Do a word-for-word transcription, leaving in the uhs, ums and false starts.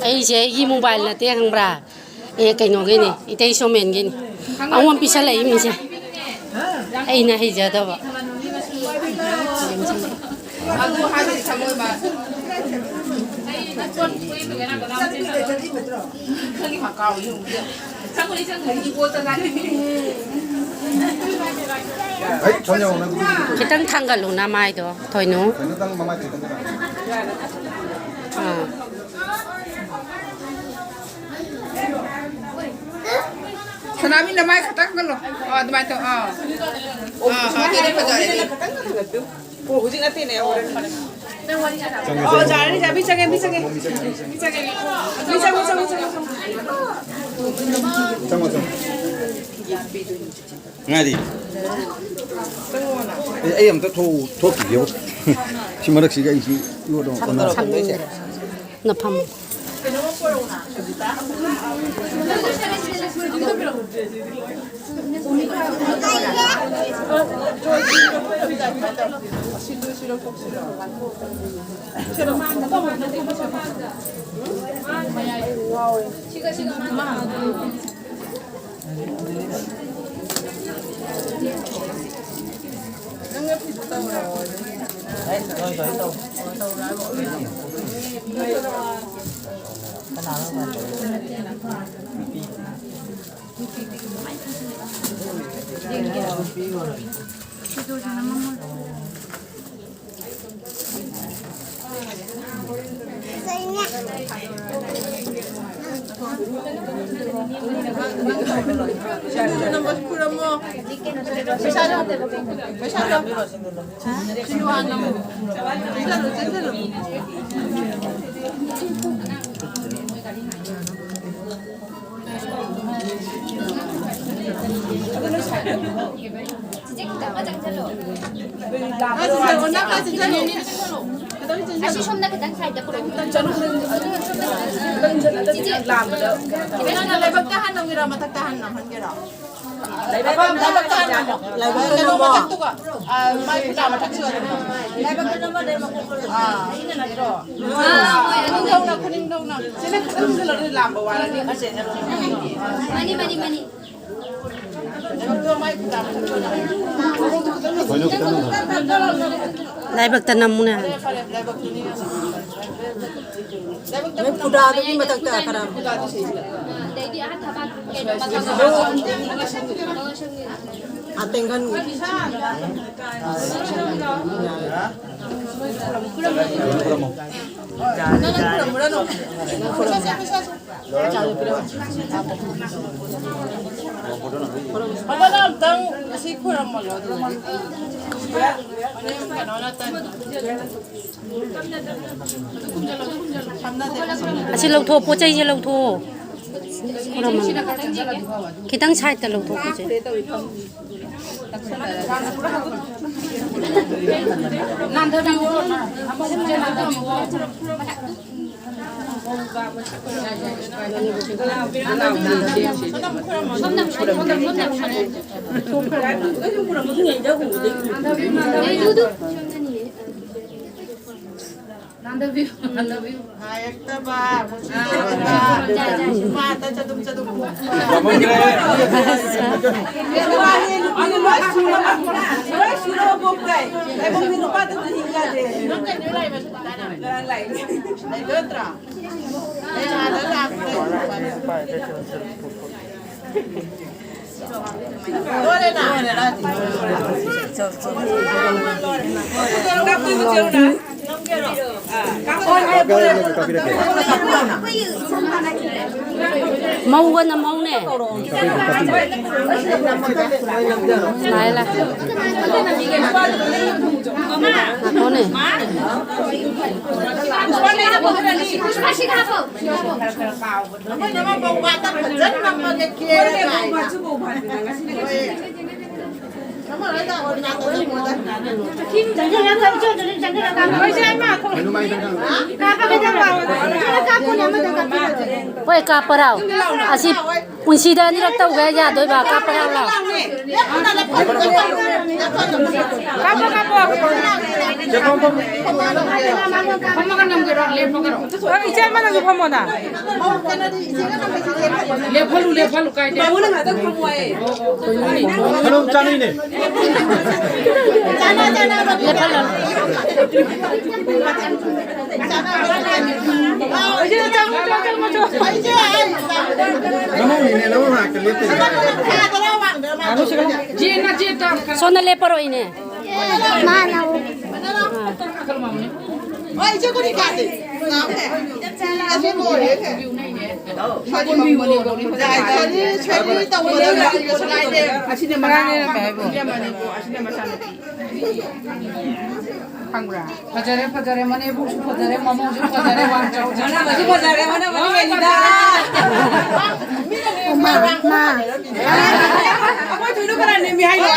ꯑꯩꯁꯦ ꯑꯩꯒꯤ ꯃꯣꯕꯥꯏꯜ ꯅꯠꯇꯦ, ꯈꯪꯕ꯭ꯔꯥ? ꯑꯦ, ꯀꯩꯅꯣꯒꯤꯅꯤ, ꯏꯇꯩ ꯁꯣꯃꯦꯟꯒꯤꯅꯤ꯫ ꯑꯉꯣꯟ ꯄꯤꯁꯜꯂꯛꯏ ꯃꯤꯁꯦ꯫ ꯑꯩꯅ ꯍꯩꯖꯗꯕ꯫ ꯈꯤꯇꯪ ꯊꯥꯡꯒꯠꯂꯨꯅ ꯃꯥꯏꯗꯣ, ꯊꯣꯏꯅꯨ꯫ ꯑꯥ꯫ ꯁꯅꯥꯃꯤ, ꯅꯃꯥꯏ ꯈꯛꯇꯪ ꯀꯜꯂꯣ꯫ ꯑꯥ, ꯑꯗꯨꯃꯥꯏꯅ ꯇꯧ꯫ ꯑꯥ꯫ ꯑꯥ, ꯑꯥ, ꯑꯗꯨꯗꯤ ꯐꯖꯔꯦ꯫ ꯑꯣ, ꯍꯧꯖꯤꯛ ꯅꯠꯇꯦꯅꯦ, ꯍꯣꯔꯦꯟ ꯐꯔꯦ꯫ ꯑꯣ, ꯌꯥꯔꯅꯤ, ꯌꯥꯔꯅꯤ꯫ ꯃꯤ ꯆꯪꯉꯦ, ꯃꯤ ꯆꯪꯉꯦ꯫ ꯃꯤ ꯆꯪꯉꯦ꯫ ꯃꯤ ꯆꯪꯉꯦ, ꯆꯪꯉꯣ, ꯆꯪꯉꯣ, ꯆꯪꯉꯣ꯫ ꯆꯪꯉꯣ, ꯆꯪꯉꯣ꯫ ꯉꯥꯏꯔꯤ꯫ ꯑꯦ, ꯑꯩ ꯑꯝꯇ ꯊꯣꯛ-, ꯊꯣꯛꯈꯤꯒꯦꯕꯨ꯫ ꯁꯤ ꯃꯔꯛꯁꯤꯒ ꯑꯩꯁꯤ ꯌꯣꯠ ꯑꯃ ꯁꯝꯅꯔ ꯐꯝꯗꯣꯏꯁꯦ꯫ ꯅ ꯐꯝꯃꯣ꯫ ꯆꯤꯆꯦ, ꯈꯤꯇꯪꯒ ꯆꯪꯁꯤꯜꯂꯣ꯫ ꯑꯁꯤ ꯁꯣꯝꯗ ꯈꯤꯇꯪ ꯁꯥꯏꯗ ꯄꯨꯔꯛꯑꯣ꯫ ꯆꯤꯆꯦ, ꯂꯥꯏꯕꯛꯇ ꯍꯥꯟꯅ ꯅꯝꯒꯦꯔꯥ, ꯃꯊꯛꯇ ꯍꯥꯟꯅ ꯅꯝꯍꯟꯒꯦꯔꯥ? ꯂꯥꯏꯕꯛꯇ ꯍꯥꯟꯅ ꯅꯝꯃꯣ꯫ ꯂꯥꯏꯕꯛꯇ ꯀꯩꯅꯣ ꯅꯝꯃꯣ꯫ ꯃꯊꯛꯇꯨꯒ, ꯑ, ꯃꯥꯏ ꯐꯤꯗꯥ ꯃꯊꯛꯁꯨ ꯑꯗꯨꯝ꯫ ꯑꯥ, ꯑꯗꯨꯗꯣ꯫ ꯑꯥ, ꯍꯣꯏ, ꯑꯗꯨ ꯌꯧꯅ ꯈꯨꯅꯤꯡꯗꯣ꯫ ꯃꯅꯤ, ꯃꯅꯤ, ꯃꯅꯤ꯫ ꯂꯥꯏꯕꯛꯇ ꯅꯝꯃꯨꯅꯦ꯫ ꯅꯣꯏ ꯐꯨꯗꯥꯗꯨꯒꯤ ꯃꯊꯛꯇ ꯈꯔ꯫ ꯑꯗꯩꯗꯤ ꯑꯥ ꯊꯕꯥꯛ ꯀꯩꯅꯣ ꯃꯊꯛꯇ꯫ ꯑꯥ, ꯇꯦꯡꯒꯟ꯫ ꯐꯖꯅ ꯑꯝꯇꯪ ꯑꯁꯤ ꯈꯨꯔꯝꯃꯣ꯫ ꯀꯩꯅꯣ ꯅꯠꯇꯅ꯫ ꯑꯁꯤ ꯂꯧꯊꯣꯛꯑꯣ, ꯄꯣꯠ ꯆꯩꯁꯦ ꯂꯧꯊꯣꯛꯑꯣ꯫ ꯈꯨꯔꯝꯃꯣ꯫ ꯈꯤꯇꯪ ꯁꯥꯏꯠꯇ ꯂꯧꯊꯣꯛꯑꯣ, ꯄꯣꯠ ꯆꯩ꯫ ꯅꯥꯟꯊꯕꯤꯌꯨ, ꯅꯥꯟꯊꯕꯤꯌꯨ꯫ ꯉꯥꯏꯔꯛꯇꯕ, ꯃꯨꯁꯤꯗꯕ, ꯅꯨꯄꯥꯗ ꯆꯗꯨꯝ ꯆꯗꯨꯝ ꯄꯣꯛꯄ꯫ ꯅꯨꯄꯥꯅꯤ, ꯅꯨꯄꯤꯅꯤ, ꯂꯣꯏ ꯁꯨꯔꯕ ꯄꯣꯛꯇꯥꯏ꯫ ꯂꯥꯏꯕꯛꯇꯤ ꯅꯨꯄꯥꯗ ꯍꯤꯡ ꯌꯥꯗꯦ꯫ ꯅꯪ ꯀꯩꯅꯣ ꯂꯥꯏꯕ ꯁꯨ ꯇꯥꯅ꯫ ꯂꯥꯏ-, ꯂꯩꯕ ꯅꯠꯇ꯭ꯔꯣ? ꯑꯩ ꯑꯥꯗ ꯂꯥꯛꯄꯗ ꯃꯧꯒꯅ ꯃꯧꯅꯦ꯫ ꯂꯥꯛꯑꯦ, ꯂꯥꯛꯑꯦ꯫ ꯉꯥꯏꯈꯣꯅꯦ꯫ ꯑꯩꯈꯣꯏꯅ ꯑꯃ ꯃꯧ ꯃꯥꯇ ꯐꯖꯅ ꯅꯝꯃꯒꯦ ꯀꯦꯔꯒ꯫ ꯍꯣꯏ꯫ ꯑꯃ ꯍꯣꯏꯗ ꯑꯣꯏꯅ ꯅꯝꯃꯣꯗ꯫ ꯀꯥꯞꯄꯒꯦ ꯇꯧꯕ꯫ ꯀꯥꯞꯄꯅꯦ ꯑꯃꯗ ꯀꯥꯞꯄ꯫ ꯍꯣꯏ, ꯀꯥꯞꯄꯔꯥꯎ꯫ ꯑꯁꯤ ꯄꯨꯟꯁꯤꯗ ꯑꯅꯤꯔꯛ ꯇꯧꯒꯦ ꯌꯥꯗꯣꯏꯕ? ꯀꯥꯞꯄꯔꯥꯎ ꯂꯥꯎ꯫ ꯀꯥꯞꯄꯣ, ꯀꯥꯞꯄꯣ꯫ ꯐꯝꯃꯒ ꯅꯝꯒꯦꯔꯣ? ꯂꯦꯞꯄꯒꯔꯣ? ꯑ, ꯏꯆꯦ ꯑꯃ ꯅꯪꯁꯨ ꯐꯝꯃꯣꯅ꯫ ꯂꯦꯞꯍꯜꯂꯨ, ꯂꯦꯞꯍꯜꯂꯨ, ꯀꯥꯏꯗꯦ꯫ ꯕꯥꯕꯨꯅ ꯉꯥꯛꯇꯪ ꯐꯝꯃꯣ ꯍꯥꯏꯌꯦ꯫ ꯀꯩꯅꯣꯅꯦ? ꯀꯩꯅꯣꯝ ꯆꯥꯅꯩꯅꯦ꯫ ꯂꯦꯞꯍꯜꯂꯣ꯫ ꯁꯣꯝꯗ ꯂꯦꯞꯄꯔꯣ, ꯏꯅꯦ꯫ ꯑꯁꯤꯅ ꯃꯅꯥꯎ, ꯑꯁꯤꯅ ꯃꯆꯥꯅꯨꯄꯤ꯫ ꯈꯪꯕ꯭ꯔꯥ? ꯐꯖꯔꯦ, ꯐꯖꯔꯦ, ꯃꯅꯦꯝꯕꯣꯛꯁꯨ ꯐꯖꯔꯦ, ꯃꯃꯧꯁꯨ ꯐꯖꯔꯦ, ꯋꯥꯡ ꯆꯥꯎ ꯆꯥꯎ꯫ ꯃꯅꯥꯎꯁꯨ ꯐꯖꯔꯦ, ꯃꯅꯥꯎ ꯃꯅꯦꯝꯕꯣꯛ ꯂꯦꯅꯤꯗꯥ꯫ ꯑꯩꯈꯣꯏ ꯊꯣꯏꯗꯣ ꯀꯅꯥ ꯅꯦꯝꯃꯤ ꯍꯥꯏꯅꯣ?